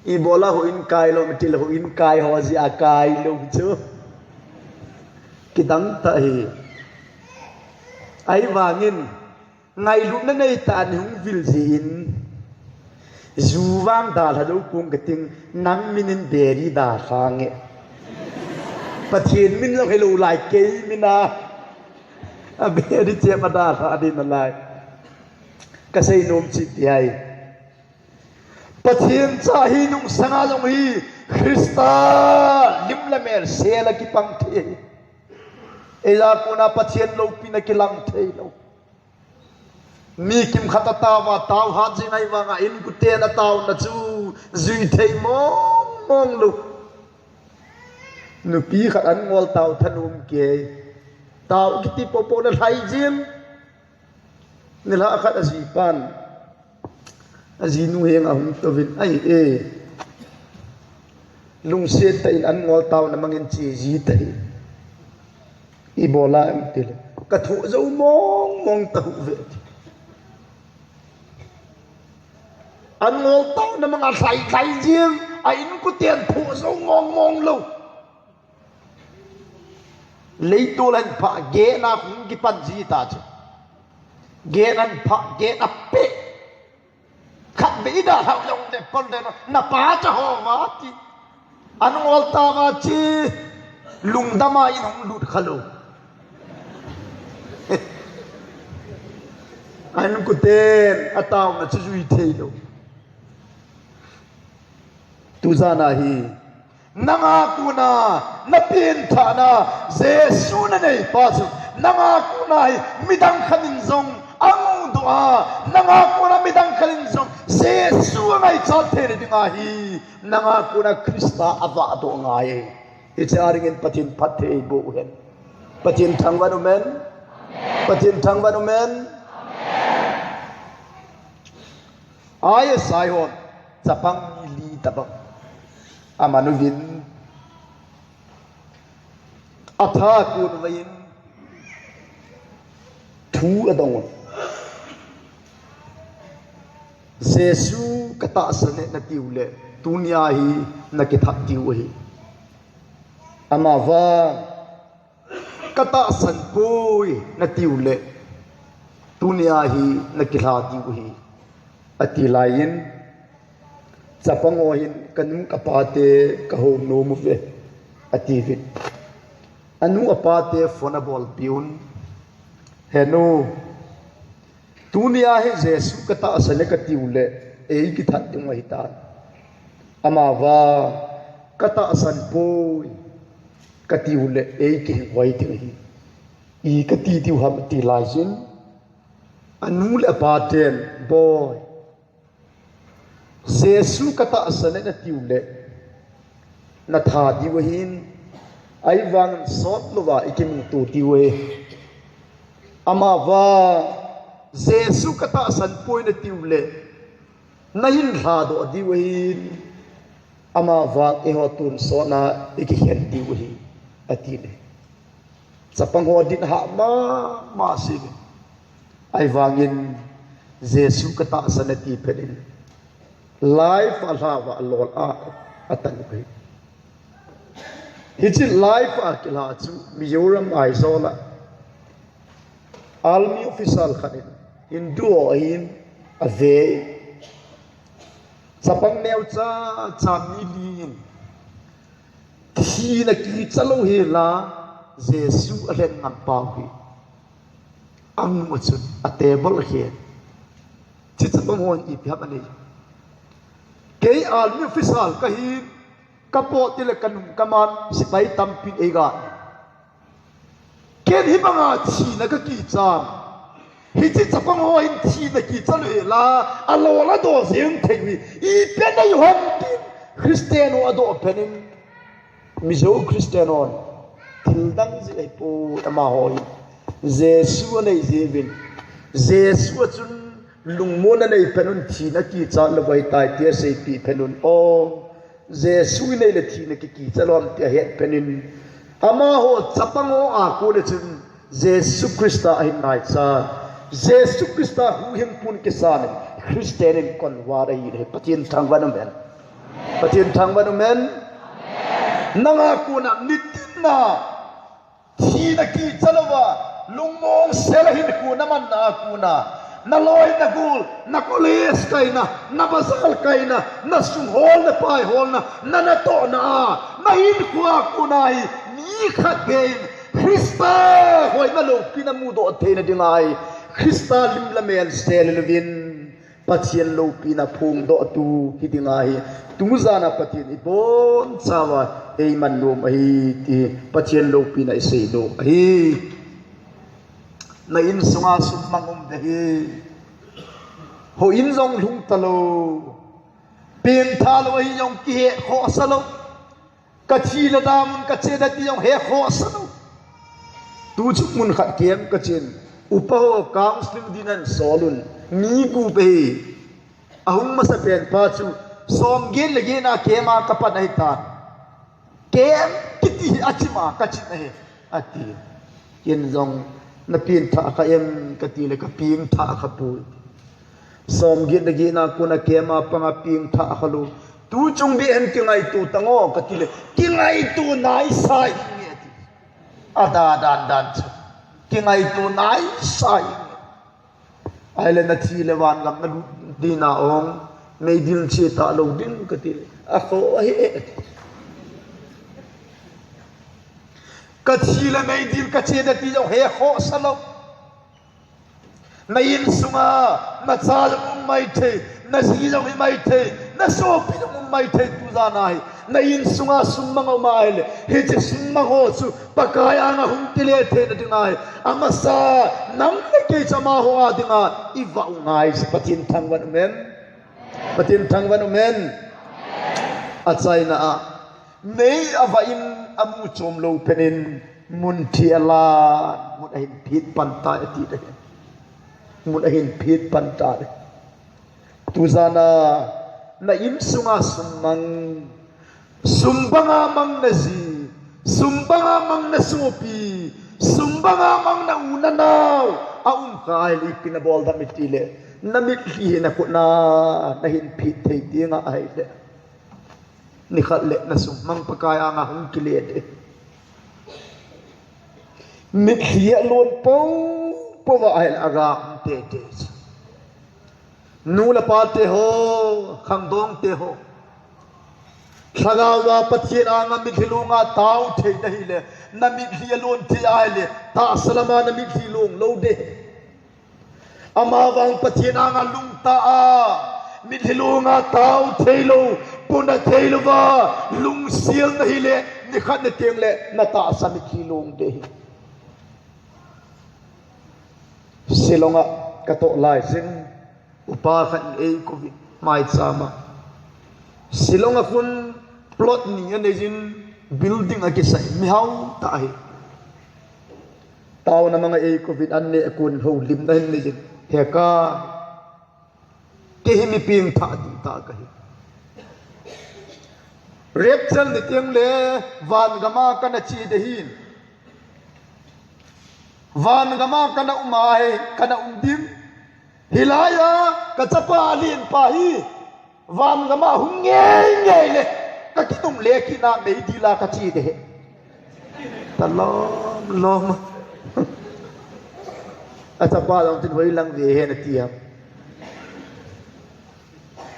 Ibola houin kai lou, mitil houin kai ho jeh a kai lou chu. Kidang tah ahi. Ahivangin, ngailutna neitah in hung vil jin, ju vang dalha lou kong kating, nang min in beri dalha nge. Pathen min jong hilou lai kei min a. A beri chep a dalha ding nalai. Kasei nom chu ti ahi. Pathen cha hi nungsanga jong hi Christa lim le mel sela kipang thei. Eija kona Pathen loupina kilang thei lou. Mi kimkhat ataova, tao hat jing ahivanga inkoten ataona chu jui thei mong mong lou. Nupi khat an ngol tao thanom kei. Tao kiti popo le lhai jing. Nilhah khat ajipan, ajinu henga hung touvin, "Ai e, lungset tah in an ngol taona mangin che ji tahih. Ibola em?" tile, "Kathoh jou mong mong tauvin ve," ati. An ngol taona manga lhai lhai jing, a inkoten thoh jou mong mong lou. Leitol ahin phah, gehna hung kipan ji ta chu. Gehna ahin phah, gehna peh. Khatvei idalhau jongle pol den, "Napa cha ho va?" ti. An ngol tauva chu, lungdama in hung lut khalou. An inkoten ataona chu jui thei lou. Tujan ahi. Nanga kona, na pengthahna, Jesu nanei pa chu, nanga kona hi midang khat in jong amudoh a, nanga kona midang khat in jong Jesu angaichat theina dinga hi, nanga kona Christa avahdoh angai. Hiche a dingin Pathen phatthei eiboh hen. Pathen thangvah in um hen. Pathen thangvah in um hen. I S I hon chapang mi li tobang aman uvin, atha kon uvah in thu adong un, "Jesu katahsan e natiu le, tunia hi nakithat diu ahi. Amavang katahsan poi natiu le, tunia hi nakilha diu ahi," ati laiyin, chapang ho hin, "Kanu kapate kahou nom uve," atiuvin. Anu apate phone abolpiuvin, "Henu, tunia hi Jesu katahsan e katiu le, eikithat ding ahitan. Amavang katahsan poi katiu le, eikihing hoi ding ahi. Ikati diu ham?" ati laiyin, anu le apaten, "Boi, Jesu katahsan e natiu le, natha diu ahin, ahivangin sotlouva ikimuto diu ahi. Amavang Jesu katahsan poi natiu le, nahin lhadoh diu ahin, amavang eiho tonsotna ikikhen diu ahi. ati le. Chapang ho din ha mama si ve. Ahivangin Jesu katahsan ati phat in live a lha uva alol a, atan u hi. Hiche live a kilha chu Mizoram Aizawl a army officer khat in Hindu ho ahin ave. Chapang neocha cha mi li in thina kicha lou hela Jesu alhen ngam pau hi. Amu chun a table a khen. Hiche chapang hon ipi ham anei. Kei army officer kahin, kapot tile kanung kaman sepai tampin eiga. Ken hibanga thina kakichan. Hiche chapang hon thina kicha lou hela alol adoh jeng thei hi. Ipi anei ham tin Christian ho adoh phat in. Mizo Christian hon thil dang jeh ahipoi, amaho hi Jesu anei jeh uvin. Jesu a chun lungmonna anei phat un thina kicha lou ahitai tia seipeh phat un. O, Jesu inei le thina kikicha lou ham tia ahet phat in. Amaho chapang ho a kona chun Jesu Christa ahin ngaicha. Jesu Christa huhhingpu in kisan in Christian in convert ahi le Pathen thangvah in um hen. Pathen thangvah in um hen. Nanga kona nitin a thina kicha louva lungmong sel a hinkho namanna a kona, naloi nagol, na college kaina, na bazar kaina, na sung holna, pai holna, na natohna a, na hinkho a kona hi mi khat beh in Christa hoina loupina mudoh theina dinga hi Christa lim le mel sel louvin Pathen loupina phongdohtu hiding ahi. Tujana Pathen in ibonchauva eiman nom ahi ti Pathen loupina isei nom ahi. Na insunga sum mang um ding ahi. Houin jong lhung talou. Pengthah lou ahi jong kihe khohsa lou. Kathi le damun kache ding ti jong he khohsa lou. Tuchung mun khat kem kachen. Upa ho counseling din ahin sol un. Mi gup ahi. Ahung masapen pa chu som get le get na kem a kapan ahitan. Kem kiti hi achim a kachin ahi. Ati. Ken jong na pengthah kha em kati le kapengthah kha poi. Som get le get na kona kem a panga pengthah kha lou. Tuchung beh hin kingaito tan o kati le kingaito naisai inge ati. Ada dan dan chu. Kingaito naisai inge. Ahile nathi le vangam nalut ding na ong meidil che talou ding kati le. Akhoh ahi e. Kathi le meidil kache ding ti jong he khohsa lou. Na insunga, nacha jong um maithei, naji jong hi maithei, nasopi jong um maithei tujana hi. Na insunga sum mang um ahile, hiche sum mang ho chu Pakai anga hung kile theina dinga hi. Amasa, nang le kei chu amaho a dinga, ivah u ngai chu Pathen thangvah in um hen. Pathen thangvah in um hen. Achaina a. Mei avah in amu chom lou phat in mun thi alan, mun ahin phit pan tai ati ding ahi. Mun ahin phit pan tai. Tujana na insunga sum mang, sum banga mang naji, sum banga mang nasopi, sum banga mang na u nanao, aum kha ahile ipi nabol ding ham itile, na mitlhi hi na khut na, nahin phit thei ding ahile. Nikhat le na sum mang Pakai anga hung kile ding. Mitlhi alon popo va ahile aga hung tete. Nu le pa te ho, khangdong te ho. Lhagao va Pathen anga mitlhi longa tao thei na hile, na mitlhi alon thei ahile, tahsa lama na mitlhi long lou ding. Amavang Pathen anga lungtah a, mitlhi longa tao thei lou, puna thei louva, lungsial na hile, nikhat ni teng le, na tahsa mitlhi long ding ahi. Shillong a katoh lai jin, upa khat in eikou vin, maicham a. Shillong a khun plot ni anei jin, building akisai, mihao tah ahi. Taona manga eikou vin an neh a kon houlimna hin nei jin. He ka, kei hi mi pengthah dihtah kahi. Rapture ni teng le van gama kana che ding ahi. Van gama kana um ahi, kana um ding. Hilai a ka chapa alen pa hi van gama hung ngei ngei le ka kinungle kit na meidil a ka che ding ahi. Ta lom lom. A chapa jong tin hoi lang ve hen ati a.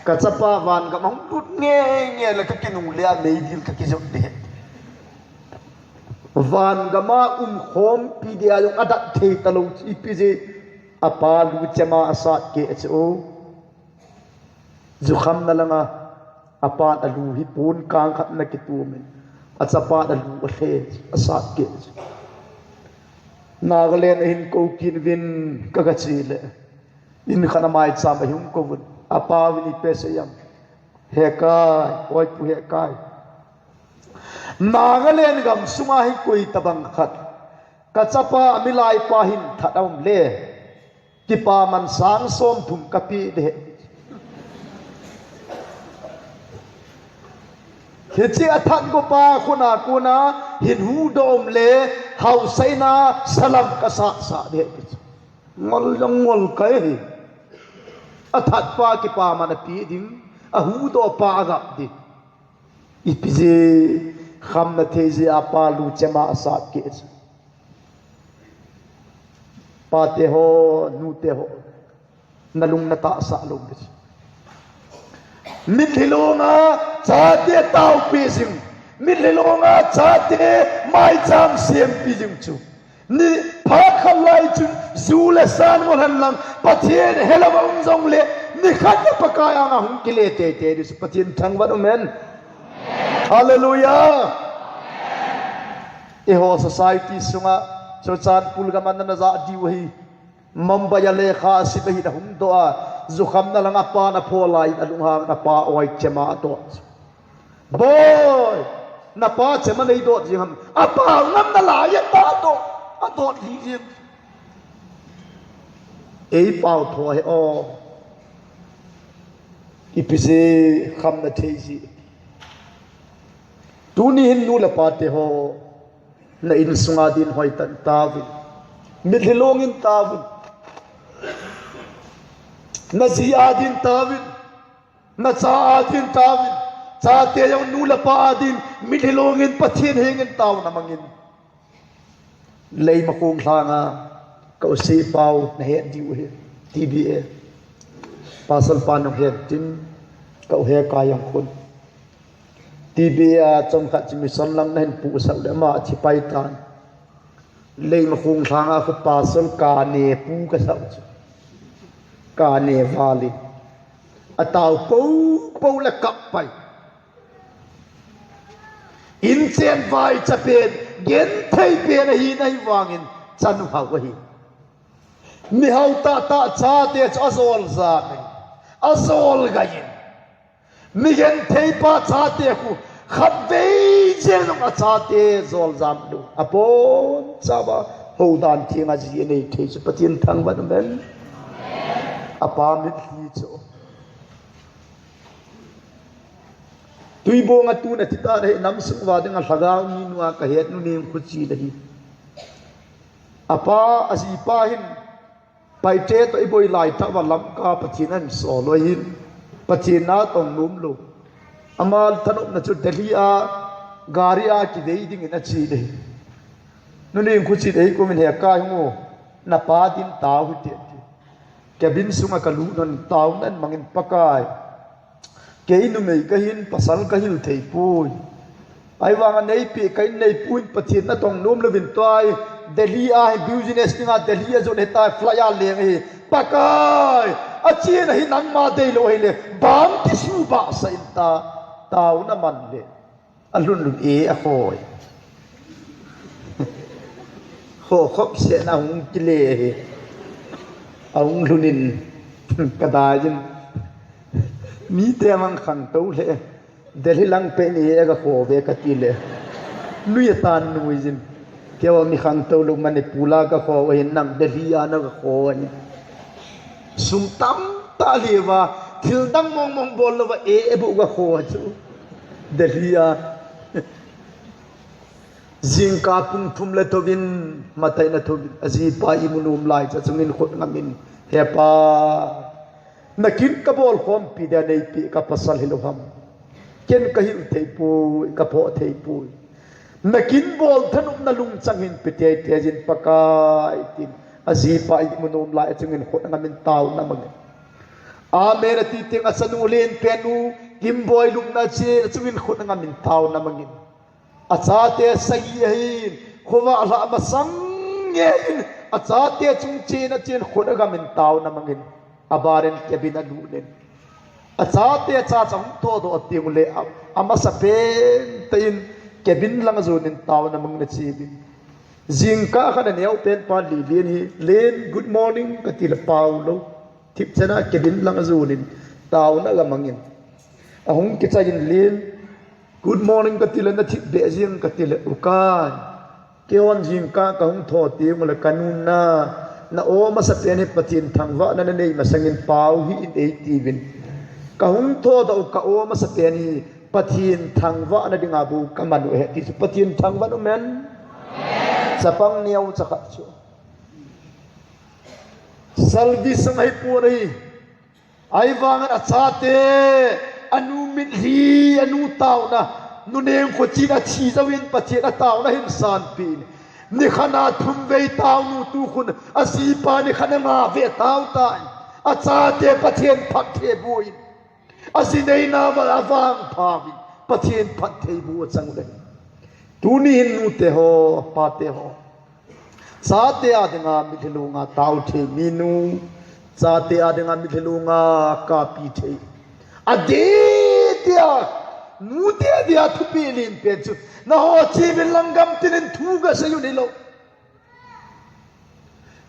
Ka chapa van gam a hung lut ngei ngei le ka kinungle a meidil ka kijot ding ahi. Van gam a um khompi dia jong adat thei talou chu ipi jeh a pa lu chema asat keh chu. Jukhamna langa apan alu hi pon kang khat ana kitum in, a chapan alu alhe, asat keh. Nagaland a hin kou kit uvin ka, ka che le. In khat a maicham a hung kou uvin. Apa uvin ipi asei em. Hekai, oi pu Hekai. Nagaland gam sunga hi koi tabang khat. Ka chapa a milai pa hin that a um le. Kipaman sang somthum ka pe ding ahi. Hiche a that go pa khut a kona hin huhdoh um le haosa in a salam ka sah sah ding ahi. Ngol jong ngol kai hi. A that pa kipaman a pe ding, a huhdoh pa a gap ding. Ipi jeh, khamna thei jeh a pa lu chema asat keh chu. Pate ho, nute ho, na lung na tahsa lou ding. Mitlhi longa chate taopi jing, mitlhi longa chate maicham sempi jing chu. Ni phat khat lai chun ju le san ngol hen lang, Pathen helou a um jongle, ni khat a Pakai anga hung kile teitei ding chu Pathen thangvah in um hen. Hallelujah. Eiho society sunga, Churachandpur gam a nana ja diu ahi. Mumbai a lekha asim ahin ahung doh a, jukhamna langa apan aphoh lai in alunghang in apa oi chema adoh. Boi, napa chema nei doh jing ham. Apao ngam nalai a ta doh, adoh lih jing. Ei pao tho ahi o. Ipi jeh khamna thei jeh. Tuni hin nu le pate ho, na insunga din hoitah in taovin. Mitlhi long in taovin. Na ji a din taovin. Na cha a din taovin. Chate jong nu le pa a din mitlhi long in Pathen heng in taona mangin. Leimakhong lhanga ka u Seipao na het diu ahi, T B A. Pastor pa nung het tin, ka u Hekai jong khun. T B A a chomkhat chu mission lang na hin pusah le ama athi pai tan. Leimakhong lhanga khu pastor kane pu kasah chu. Kane val in. Atao popo le kap pai. Inchen vaicha pen, genthei pen ahi, ahi vangin chanu hao ahi. Mi hao tahtah chate chu ajol jam in, ajol gai in. Mi genthei pa chate khu khatvei jeng jong achate jol jam lou. Abonchauva houdan thenga ji anei thei chu Pathen thangvah in um hen. Apa mitlhi chu. Tuibong a tun athi tan ahi, nam sung uva dinga lhagao mi nua kahet nu Nengkhochil ahi. Apa, ajipa hin, Paite toh iboi lai tah uva Lamka Pathen ahin sol u ahin, Pathen na tong nom lou. Ama thanopna chu Delhi a gari a kivei dingin ache ding ahi. Nu Nengkhochil ahi komin Hekai hung o, napa din tao hite ati. Cabin sunga kalut lhon in taona mangin Pakai. Kei numei kahin, pasal kahil thei poi. Ahivanga neipeh ka in neipu hin Pathen natong nom louvin tua hi Delhi a hi business dinga Delhi a jon ahitai, flight a leng ahi. Pakai, achena hi nangma deilou ahile, bangti suhbahsah in ta, taona man le. Alhun lhun e akhoi. Kho khop sena hung kile hi. Ahung lhun in kadai jin. Mite mang khangtou le. Delhi lang peh ni e kakho ve kati le. Nui atan nui jin. Keiho mi khangtou lou Manipur a kakho ahin nang Delhi a nakho ahi. Sum tamtah lheuva, thil dang mong mong bol louva e, e bu kakho chu. Delhi a. Jingkah pung thum le thouvin, matai na thouvin, ajipa imu nom lai chu achungin khut ngamin, He Pa, nakin kabol khompi dia neipeh ka pasal hilou ham? Ken kahil thei poi, kaphoh thei poi. Nakin bol thanopna lungchang hin pe teitei jin Pakai, tin ajipa imu nom lai achungin khut ngamin taona mangin. Amen ati teng achanu lenpen u Kimboi lupna chun achungin khut ngamin taona mangin. Achate sagi ahin, khovah lhah masang ngeiyin, achate chung chena chun khut ngamin taona mangin. Abarin cabin a lut in, achate achacha hung thodoh teng uleh, a, amasapen tah in cabin lang ajonin taona mangin acheuvin. Jingkah khat a neopen pa Lilin hi, Lin, good morning, kati le pao lou. Thipchan a cabin lang ajonin taona gamangin. Ahung kichai in, Lin, good morning, kati le, nathip beh jeng, kati le, U Kai, keihon jingkah kahung tho teng uleh kanu na, na-o masapen hi Pathen thangvahna nanei masangin pao hih in eitiuvin. Kahung thodoh u ka-o masapen hi Pathen thangvahna dinga bou kaman u ahi ti chu Pathen thangvah in umen. Chapang neocha khat chu. Salvation ahipon ahi. Ahivangin achate, anu mitlhi, anu taona, nuneng khochen athi jouvin Pathen ataona ahin sanpeh in. Nikhat a thum vei taonu tukhun, ajipa nikhat a nga vei atao tan. Achate Pathen phattheiboh in, aji neina val avangphauvin, Pathen phattheiboh achang uleh. Tuni hin nute ho, pate ho, chate a dinga mitlhi longa tao thei minu, chate a dinga mitlhi longa kapi thei, adeh dia, nute dia thupeh lenpen chu, nangho cheuvin lang gamtin in thu gasei u hilou.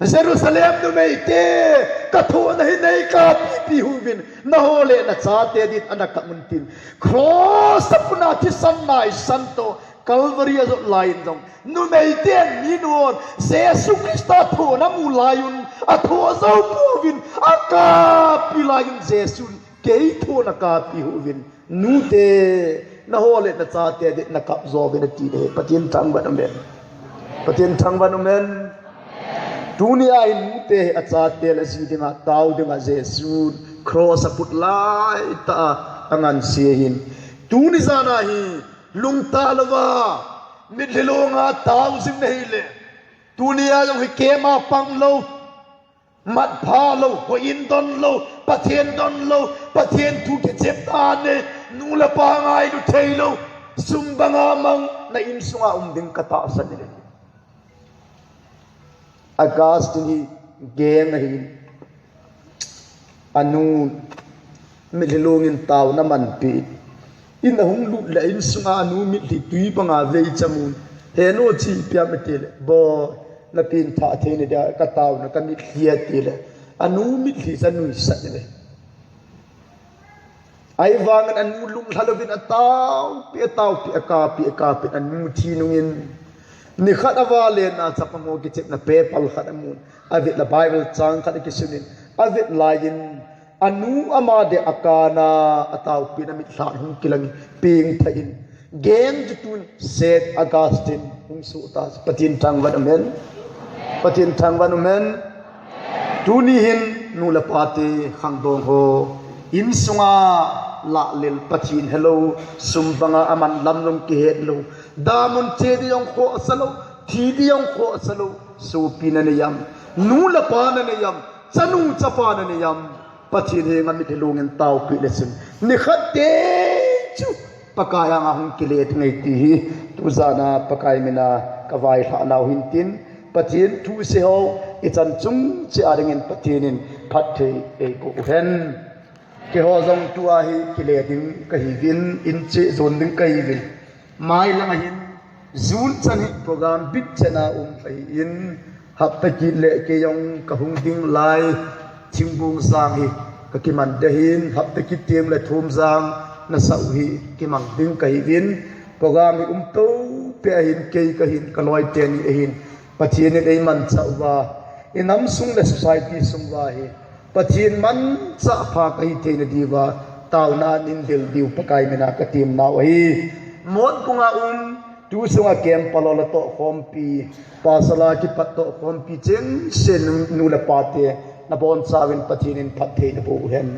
Jerusalem numeite, kathohna hi nei kapipi hih uvin, nangho le nachate din ana kap un tin. Cross a kona thisan naisan toh Calvary ajot laiyin jong, numeiten minu hon Jesu Christa thohna amu laiyun, athoh jou pouvin, akapi laiyun Jesun kei thohna kapi hih uvin. Nute, nangho le nachate din nakap jouvin ati ahi. Pathen thangvah in umen. Pathen thangvah in umen. Tunia hin nute hi achate le aji dinga tao dinga Jesun cross a put laitah a angansei ahin. Tuni jana hi lungtah louva mitlhi longa tao jing nahile, tunia jong hi camp a pang lou, mat pha lou, houin don lou, Pathen don lou, Pathen thu kichep tah nei, nu le pa ngailu theilou, sum banga mang, na insunga um ding katahsan e. Augustine hi gang ahin, anu mitlhi longin taona amanpeh in, ahung lut le insunga anu mitlhi tui banga vei chamun, henu chi piam ati le, Bo, napengthah thei nadia, kataona kamitlhi ati le, anu mitlhi chu anuisat e. Ahivangin anu lunglha louvin ataopeh, ataopeh, akapi, akapi, anu thi nungin, nikhat avale na chapang ho kichepna paper khat amun, avet le Bible chang khat akisunin, avet laiyin, anu ama dia akana, ataopeh na mitlhi hung kilangin, pengthah in, gang jutun Saint Augustine hung soh ta. Pathen thangvah in umen. Pathen thangvah in umen. Tuni hin nu le pate khangdong ho, insunga lahlel Pathen helou, sum banga aman lam jong kihet lou, damun che ding jong khohsa lou, thi ding jong khohsa lou, sopi nanei am, nu le pa nanei am, chanu chapa nanei am, Pathen henga mitlhi longin taopeh le chun, nikhat teng chu Pakai henga hung kile ding ahi ti hi, tujana Pakai mina kavailhah nau hin tin, Pathen thu sei ho, ichan chung cheh a dingin Pathen in phatthei eiboh uhen. Keiho jong tua hi kile ding kahiuvin, in cheh jon ding kahiuvin. Mailang ahin, June chan hi program bit chan a um ahin, hapta kit le kei jong kahung ding lai, Thingbung jang hi kakiman ding ahin, hapta kit teng le Thumjang nasah u hi kimang ding kahiuvin, program hi um toupeh ahin, kei kahin, kaloi teni ahin, Pathen in eimanchah uva, inam sung le society sung uva hi, Pathen manchah pha kahi theina diuva, Taona nin lhil diu Pakai mina katem nau ahi. Mot kunga um, tu sunga kem palo la tohkhompi, pasala kipat tohkhompi chengse nu, nu le pate, nabonchauvin Pathen in phatthei naboh hen.